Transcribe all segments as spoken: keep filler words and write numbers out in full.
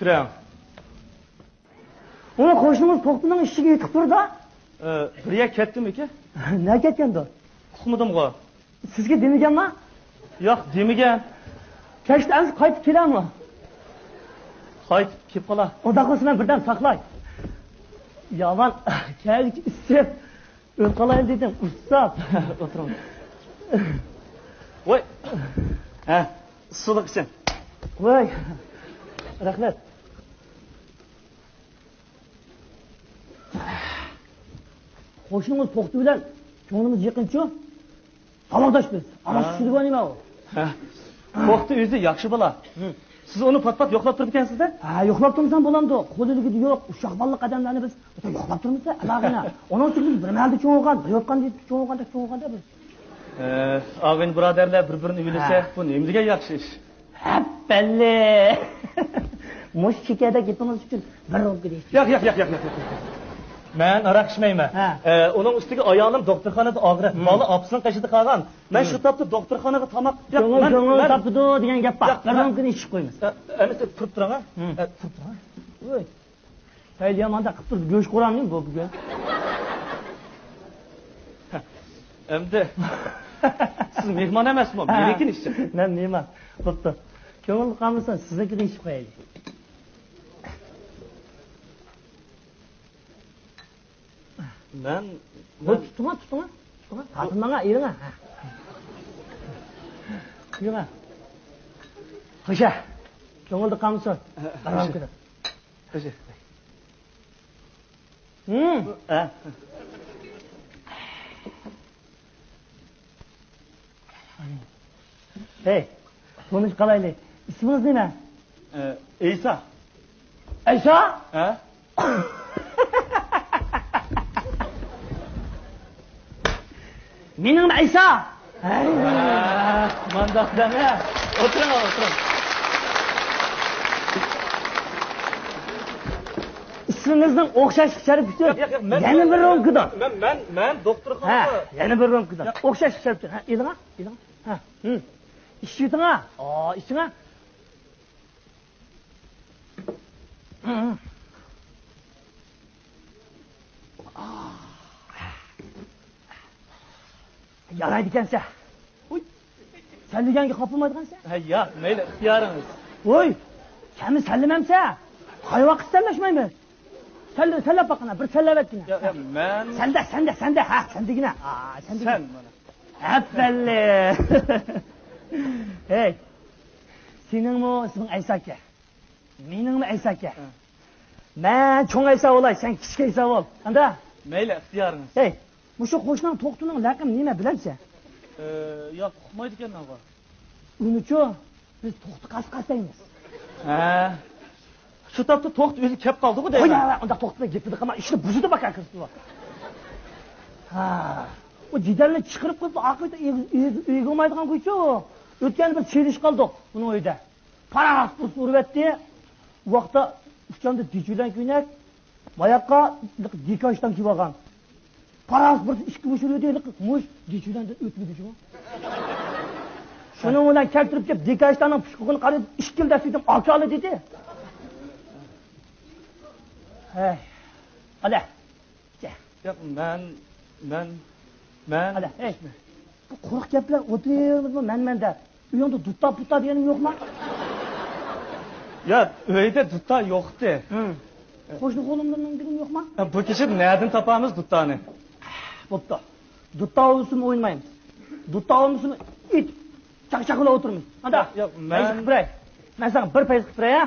كىرىڭ. ئۇ قوشنىڭىز توختىنىڭ ئىشىكى يېتىپ تۇردا. ئە، بىر يەر كەتتىمىكى؟ نە كەتكەندۇ؟ ئۇقمىدىمغۇ. سىزگە دېمىگەنما؟ ياق، دېمىگەن. كەچتە ئەمسە قايتىپ كېلەمۇ؟ قايتىپ كېلىپ قالا. ئۇنداق بولسا مەن بىردەم ساقلاي. يامان، كەچ ئىسسىپ ئۆلۈپ قالايلى دېدىم، ئۇستاز. ئولتۇرۇڭ. ۋاي. ھە، ئىسسىلىق ئۈچۈن. ۋاي. رەھمەت. قوشنىڭىز توختى بىلەن كۆڭلىمىز يېقىنچۇ؟ ساۋاقداش بىز. ئەمما ھە. چۈشىدىغۇ نېمە ئۇ؟ ھە. توختى ئۆزى ياخشى بالا. ھە. سىز ئۇنى پات-پات يوقلاپ تۇرىدىكەنسىز-دە؟ ھە، يوقلاپ تۇرمىسام بولامدۇ؟ قول ئىلكىدە يوق، ئۇششاق بالىلىق ئادەملەرنى بىز يوقلاپ تۇرمىسا، ئالاغىنا. ئۇنىڭ ئۈستىگە بىز بىر مەھەلدە چوڭ بولغان، بىر يوتقان چوڭ بولغاندەك چوڭ بولغاندا بىز. ئە، ئاغىنە بۇرادەرلەر بىر-بىرىنى ئۆيلىسە، ھە. بۇ نېمە دېگەن ياخشى ئىش؟ ھەپپەللى! مۇشۇ شېكەردەك گېپىڭىز ئۈچۈن بىر رومكىنى ئىچىڭ. ياق، ياق، ياق. مەن ھاراق ئىچمەيمەن. ھە. ئە، ئۇنىڭ ئۈستىگە ئايالىم دوختۇرخانىدا ئاغرىپ، ھىم. بالا ئاپىسىنىڭ قېشىدا قالغان. مەن ھىم. شۇ تاپتا دوختۇرخانىغا تاماق. ياق، كۆڭۈل، مەن، كۆڭۈل مەن تاپىدۇ دېگەن گەپ بار. ياق، بىر مەن رومكىنى ئىچىپ قويىمىز. ئە، ئەمىسە تۇرۇپ تۇرۇڭ، ھە. ھىم. ئە، تۇرۇپ تۇرۇڭ، ھە. ۋوي. ھەي، ياماندا قىپ تۇرۇپ گۆش قورامنى بۇ بۈگۈن. ئەمدى سىز مېھمان ئەمەسمۇ؟ ھە. مېنىڭكىنى ئىچسەك. مەن مېھمان. بوپتۇ. كۆڭۈل قالمىسۇن، سىزنىڭكىنى ئىچىپ قويايلى. مەن، بۇ مەن تۇتۇڭا، تۇتۇڭا، تۇتۇڭا. تارتىنماڭا، ئېلىڭا. ھە. ئېلىڭا. خوشە. كۆڭۈلدە قالمىسۇن. ھە، بارمام خوشە. كېلىپ. خوشە. ھىم. ھە. ھەي، تونۇشۇپ قالايلى. ئىسمىڭىز نېمە؟ ئە، ئەيسا. ئەيسا؟ ھە؟ مېنىڭمۇ ئەيسا. ھەي. ھە، مانداق دەڭە. ئولتۇرۇڭ، ئولتۇرۇڭ. ئىسمىڭىزنىڭ ئوخشاشلىق شەرىپى ئۈچۈن ياق، ياق، ياق، مەن، يەنە مەن، بىر رومكىدا. مەن، مەن، مەن دوختۇرخانىغا. ھە، يەنە بىر رومكىدا. ياق. ئوخشاشلىق شەرىپى ئۈچۈن. ھە، ئېلىڭا، ئېلىڭا. ھە، ھىم. ئىچىۋېتىڭا. ئا، ئىچىڭە. ھىم. ئا. يارايدىكەنسە. ھۇي. سەنلىگەنگە خاپا بولمايدىغانسەن؟ ھە، ياق، مەيلى، ئىختىيارىڭىز. ۋوي، سەنمۇ سەنلىمەمسە؟ قايۋاقىت سەنلەشمەيمىز. سەنلە، سەنلەپ باققىنا، بىر سەنلەۋەتكىنە. ياق، ياق، مەن. سەندە، سەندە، سەندە، ھە، سەندىگىنە. ئا، سەندىگىنە. سەن مانا. ھەپپەللى. ھەي، سېنىڭمۇ ئىسمىڭ ئەيساكەن. مېنىڭمۇ ئەيساكەن. ھە. مەن چوڭ ئەيسا بولاي، سەن كىچىك ئەيسا بول. قانداق؟ مەيلى، ئىختىيارىڭىز. ھەي، مۇشۇ قوشناڭ توختىنىڭ لەقىمى نېمە، بىلەمسەن؟ ئى، ياق، ئۇقمايدىكەنمەنغۇ. ئۇنىچۇ، بىز توختى قاسقاس دەيمىز. ھە. شۇ تاپتا توختى ئۆزى كەپ قالدىغۇ دەيمەن. قوي، ئۇنداق توختى بىلەن گېپىنى قىلما، ئىشنى بۇزىدۇ باكا كىرىستىۋا. ھا. ئۇ جېدەلنى چىقىرىپ قويۇپ، ئاقىۋىتى ئۆيگە، ئۆيگە، ئۆيگە بولمايدىغان گۇيچۇ. ئۆتكەندە بىر چېلىشىپ قالدۇق ئۇنىڭ ئۆيىدە. پاراس-پۇرس ئۇرۇۋەتتى. ئۇ ۋاقىتتا ئۇچامدا دېچۇيدان كۆينەك، ماياققا دېكاشتان كىيىۋالغان. پاراس-پۇرس ئىككى مۇشۇرۇۋېتىپ، مۇش دېچۇيداندىن ئۆتمىدى شۇ. شۇنىڭ بىلەن كەلتۈرۈپ كېلىپ، دېكاشتاننىڭ پۇشقىقىنى قارىدى، ئىككىلا دەسسىدىم ئاكالى دېدى. ھەي، قەلە. ياق، مەن، مەن، مەن. قەلە، ھەي. بۇ قۇرۇق گەپلەر ئولتۇرۇۋېرىمىزمۇ مەن، مەن دەپ؟ ئۆيۈڭدە دۇتتا پۇتتا دېگىنىم يوقما؟ يا، ئۆيدە دۇتتا يوقتى. ھىم. قوشنا قولۇملىرىنىڭ دېگىنى يوقما؟ يا، بۇ كېچىدە نەدىن تاپامىز دۇتتانى؟ بوپتۇ. دۇتتا بولسىمۇ ئوينىمايمىز. دۇتتا بولمىسىمۇ ئېيت، چاقچاق بىلەن ئولتۇرىمىز. قانداق؟ ياق، ياق، مەن پەيز قىلىپ بېرەي. مەن ساڭا بىر پەيز قىلىپ بېرەي، ھە؟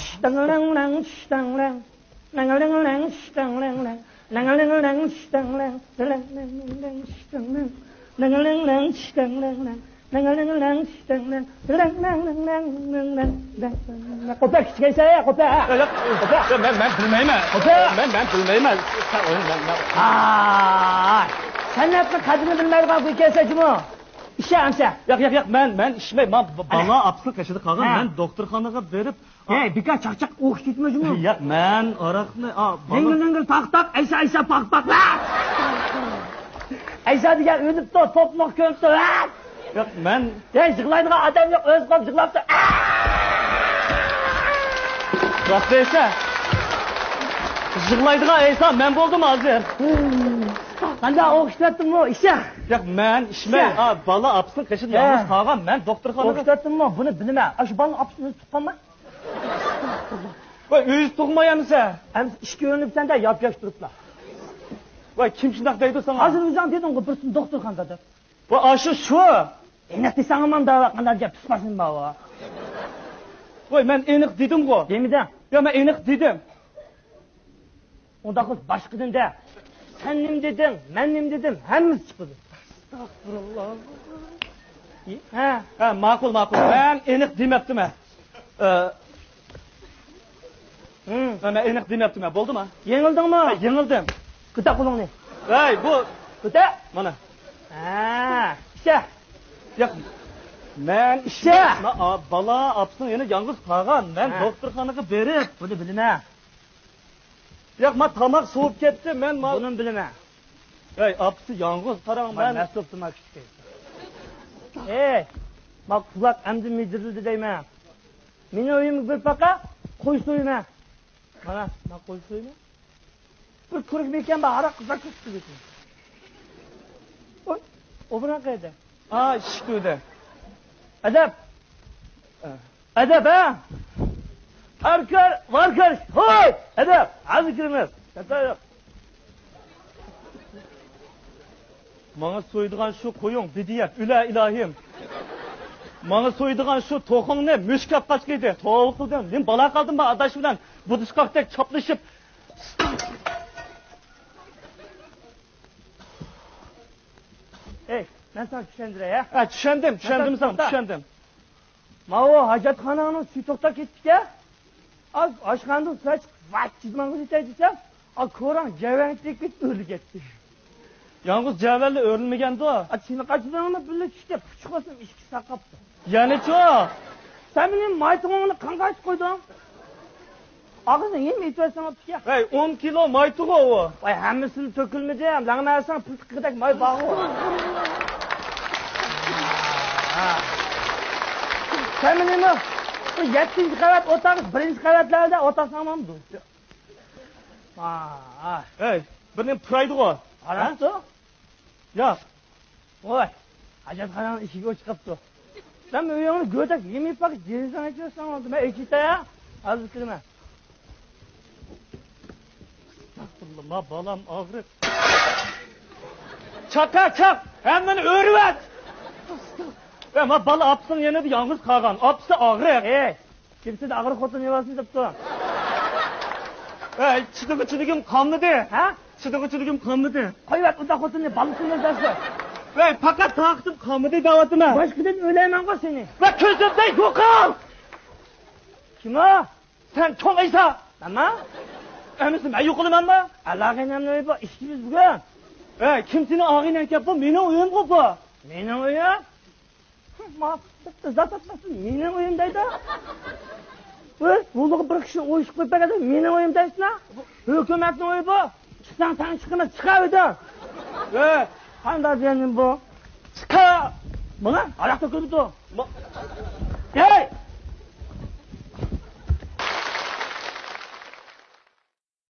شىتاڭ لەڭ لەڭ، شىتاڭ لەڭ. لەڭ لەڭ لەڭ، شىتاڭ لەڭ لەڭ. لەڭ لەڭ لەڭ، شىتاڭ لەڭ. لەڭ لەڭ لەڭ، شىتاڭ لەڭ. لەڭ لەڭ لەڭ، شىتاڭ لەڭ لەڭ. لەڭ لەڭ لەڭ، شىتاڭ لەڭ. لەڭ لەڭ لەڭ، لەڭ لەڭ لەڭ. ئوپە كىچىكەيسە، ئوپە، ھە؟ ياق، ياق، ئوپە. ياق، مەن، مەن بىلمەيمەن. ئوپە. مەن، مەن بىلمەيمەن. سەن ئوينا، مەن، مەن. ئاي، سەنئەتنىڭ قەدرىنى بىلمەيدىغان گۇي ئىكەنسەن جۇمۇ. ئىشە ئەمسە. ياق، ياق، ياق، مەن، مەن ئىچمەي. مەن ب-، ھە. بالا ئاپىسىنىڭ قېشىدا قالغان. ھە. مەن دوختۇرخانىغا بېرىپ، ھەي، بىكار چاقچاق ئوقۇش كېتىمۇ جۇمۇ. ياق، مەن ئاراقنى، ئا، بالا. لىڭگىر لىڭگىر تاق تاق، ئەيسا ئەيسا پاق پاق. ئەيسا دېگەن ئۆلۈپتۇ، توپمۇ كۆمۈپتۇ. ياق، مەن. ھەي، يىغلايدىغان ئادەم يوق، ئۆزى قوپ يىغلاپتۇ. راست دەيسەن. يىغلايدىغان ئەيسا مەن بولدۇم ھازىر. قانداق ئوخشىتىۋەتتىممۇ ئىششەق؟ ياق، مەن ئىشمەي. ئىششەق. ھا، بالا ئاپىسىنىڭ قېشىدا ھە. يالغۇز قالغان، مەن دوختۇرخانىغا. ئوخشىتىۋەتتىممۇ؟ بۇنى بىلىمەن. ئاشۇ بالىنىڭ ئاپىسى ئۆزى تۇغقانمۇ؟ ۋاي، ئۆزى تۇغماي ئەمىسە. ئەمىسە ئىشكە ئۆرۈنۈپسەن-دە، ياپياش تۇرۇپلا. ۋاي، كىم شۇنداق دەيدۇ ساڭا؟ ھازىر ئۆزۈڭ دېدىڭغۇ، بىرسىنى دوختۇرخانىدا دەپ. ۋاي، ئاشۇ شۇ. ئېنىق دېسەڭ ئامان دەۋاتقان گەپ پىسپاسىم بار. ۋاي، مەن ئېنىق دېدىمغۇ. دېمىدىڭ. يا، مەن ئېنىق دېدىم. ئۇنداق بولسا باشقىدىن دە. سەن نېمە دېدىڭ، مەن نېمە دېدىم، ھەممىسى چىقىدۇ. ئەستەغپۇرۇللا. ھە. ھە، ماقۇل، ماقۇل. مەن ئېنىق دېمەپتىمەن. ئە، ھە، مەن ئېنىق دېمەپتىمەن. بولدىما؟ يېڭىلدىڭمۇ؟ ھە، يېڭىلدىم. كۆتەر قولۇڭنى. ھەي، بۇ. كۆتەر. مانا. ھە، ئىچە. ياق. مەن ئىچە. ما-، ئا-، بالا ئاپىسىنىڭ يەنە يالغۇز قالغان. مەن ھە. دوختۇرخانىغا بېرىپ. بۇنى بىلىمەن. ياق، ما تاماق سوۋۇپ كەتتى، مەن ما- بۇنىمۇ بىلىمەن. ھەي، ئاپىسى يالغۇز، قاراڭ، مەن مەن مەسئۇل تۇماق كۈچكە. ئەي، ما قۇلاق ئەمدى مىدىرلىدى دەيمەن. مېنىڭ ئۆيۈمگە بىر پاقا قوي سويىمەن. مانا، مەن قوي سويىمەن. بىر كۆرۈك مېكەن بار، ھاراق قىزار كۆرسىتىپ كېتىمەن. ئوي، ئوبران قەيەردە؟ ئا، ئىشىك تۈۋىدە. ئەدەپ! ئە. ئەدەپ، ھە؟ ئەركەر، ۋاركەر، ھوي! ئەدەپ، ھازىر كىرىمىز. خاتا يوق. ماڭا سويىدىغان شۇ قويۇڭ، بىدىيەت، ئۆلە ئىلاھىم. ماڭا سويىدىغان شۇ توخۇڭنى مۈشۈك ئاپ قاچقىيدى. توۋا قىلدىم. نېمە بالا قالدىم مەن ئاداش بىلەن بۇدۇشقاقتەك چاپلىشىپ. ئەي، مەن ساڭا چۈشەندۈرەي، ھە؟ ھە، چۈشەندىم، چۈشەندىم ساڭا، توختا. چۈشەندىم. ماۋۇ ھاجەتخاناڭنىڭ سۈيى توختاپ كېتىپتىكەن. ئاز ئاشخانىدىن سۇ ئىچىپ، ۋاي، جىزماڭغا يېتەي دېسەم، ئا، كوراڭ جەۋەڭ تېگىپ كېتىپ ئۆرۈلۈپ كەتتى. يالغۇز جەۋەنلا ئۆرۈلمىگەندۇ. ئا، چىنقاچ بىلەنمۇ بىللە چۈشتى، پۇچۇق بولسىمۇ ئىچكى ساقاپتۇ. يەنىچۇ؟ سەن مېنىڭ مايتىڭىڭنى قانغا ئاچىپ قويدۇڭ؟ ئاغزىنى يېمە ئېتىۋەتسەڭ بوپتىكەن. ھەي، ئون كىلو مايتىغۇ ئۇ. ۋاي، ھەممىسىنى تۆكۈلمىدى، لەڭمەسەڭ پىلتىقىدەك ماي بارغۇ. سەن مېنىمۇ بۇ يەتتىنچى قەۋەت ئوتاق، بىرىنچى قەۋەتلەردە ئولتۇرساڭ بولمامدۇ؟ ھەي، بىر نېمە پۇرايدىغۇ. قاراپتۇ. ياق. ۋاي، ھاجەتخانىنىڭ ئىشىكى ئوچۇق قاپتۇ. سەن ئۆيۈڭنى گۆدەك يېمىپ باقىپ، جىنسىڭ ئېچىۋەتسەڭ بولدى. مەن ئېچىۋېتەي، ھە؟ ھازىر كىرىمەن. ئەستەغپۇرۇللا، ما بالام ئاغرىپ. چاقا، چاق! ھەممىنى ئۆرۈۋەت! ئە، ما بالا ئاپىسىنىڭ يېنىدا يالغۇز قالغان. ئاپىسى ئاغرىق. ئەي! كېمىسىدە ئاغرىق خوتۇن يەۋالسۇن دەپتۇ. ئەي، چىدىغۇچىلىكىم قالمىدى. ھە؟ چىدىغۇچىلىكىم قالمىدى. قويۇۋەت ئۇنداق خوتۇننى، بالىسىنى ئۆلتۈرسۇن. ۋەي، پەقەت تاقىتىم قالمىدى دەۋاتىمەن. باشقىدىن ئۆلەيمەنغۇ سېنى. ۋە كۆزۈمدە يوقال! كىم ئۇ؟ سەن چوڭ ئەيسا. مەنمۇ؟ ئەمىسە مەن يوقىلىمەنمۇ؟ ئالاغىنەمنى ئۆيى بار، ئىشىكىمىز بۈگۈن. ۋەي، كىم سېنىڭ ئاغىنەڭكەن؟ بۇ مېنىڭ ئۆيۈمغۇ بۇ. مېنىڭ ئۆيۈم؟ ما، بىتتە زات ئاتماسۇن، مېنىڭ ئۆيۈم دەيدۇ. بىر ھۇلۇغا بىر كىشى ئويۇشۇپ قويۇپ بەرگەندە، مېنىڭ ئۆيۈم دەيسىنا؟ ھۆكۈمەتنىڭ ئۆيى بۇ. چىقساڭ تەڭ چىقىمىز، چىقار ئۆيدىن. ئە، قانداق دېگەندىم بۇ؟ چىقار. مانا، ھاراق تۆكۈلمىدۇ. ما-،